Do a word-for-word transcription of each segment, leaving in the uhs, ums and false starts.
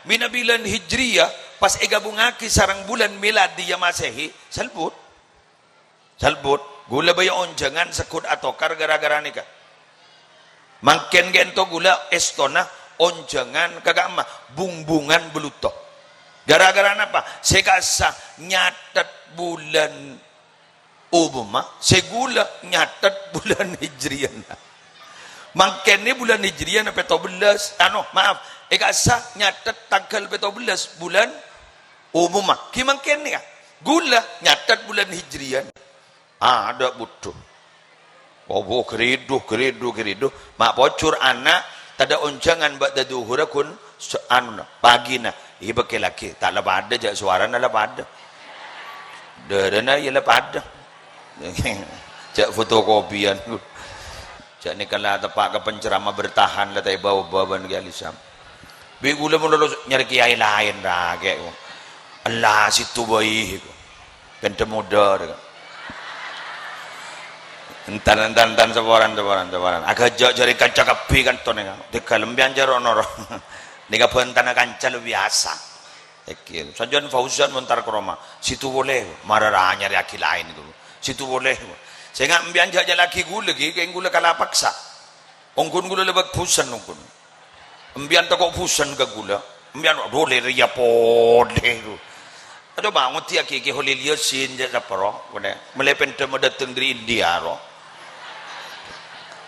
Mènabi bulân Hijriyah, pas èghâbungngaghi sareng bulân Miladiyah Masehi, salbut. Salbut. Ghulâ bâi onjhângan segghut atokar ghârâ-ghârâ nèka. Mangkèn ghânto ghulâ èstona onjhângan ka ka'emma, bung-bungan bâlutto. Ghârâ-ghârâ napa? Sè ka'issa' nyathet bulân Umumma, sè ghulâ nyathet bulân Hijriyana. Mangkèn bulân Hijriyana pètto bellâs, ano, maaf, è ka'issa' nyathet tangghâl pètto bellâs bulân umumma. Ghi mangkèn, yâ. Ghulâ nyathet bulân Hijriyana. Adâ' budhu. Obo, gheridhu, gheridhu, gheridhu. Ma' pojhur ana', tadâ' onjhângan bâdâ dhuhurra ghun se-, anona, pagina. Iyâ, bâkkè laghi. Ta' la padâ, jhâ' sowarana la padâ. Dârâna iyâ la padâ. Jhâ' fotokopian. Jhâ' nèka la teppa' ka penceramah bertahan la ta' èbâ-obâ bân Kè Ali Sam. Bi' ghulâ mon lolo nyarè kèyaè laèn ra kè. Ella sèttong bhâi. Pèndhâ modâ, rè. Entan, entan, entan, saporan, saporan, saporan. Aghâjâ' jhâreng kanca kabbhi kantona, Kang. Tèghâl empèyan jhâ' ro'-noro'. Nèka bhântana kanca lo biyasa. Èkè, sajân Fauzan montar ka roma. Sèttong polè, mara ra nyarèyaghi laèn, ghu. Sèttong polè. Sènga' empèyan jhâ' nyala'aghi ghulâ, ghi, kèng ghulâ kala paksa. Ongghun ghulâ lèbât bhusen, ongghun. Empèyan tako' bhusen ka ghulâ. Empèyan, "Adhu, lèrèya polè, ghu." Aduh, ma' ngodiyâghi Kè Kholil Yasin, jhâ' saparo, polè. Mellè pèndhâmma dâteng dâri India, ro.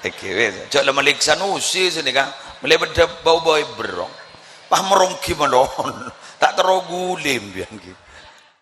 Èkè, wis. Jhâ' la Malik Sanusi sènèka. Mellè pèndhâ bâu-bâu bherrong. Pas maronggi malon. Ta' terro ghuli empèyan, ghi.